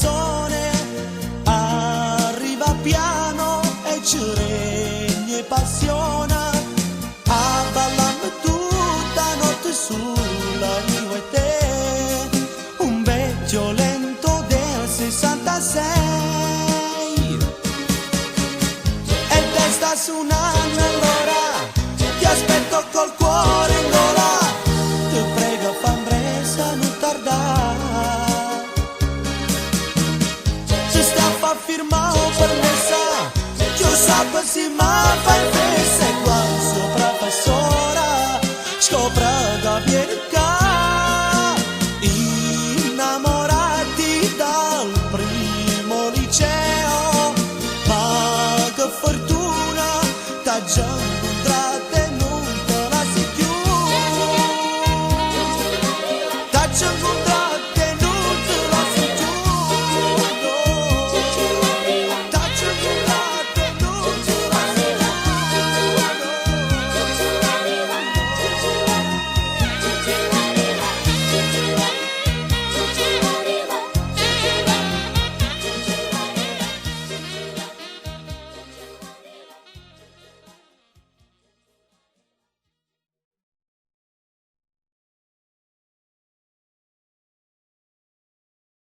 canzone arriva piano e ci regne passione. Abballammo tutta notte sola io e te, un vecchio lento del 66. E te sta suonando allora, ti aspetto col cuore in gola, ti prego fa impresa non tardare. Si sta a fa firmare permessa, chi sa se ma fai festa.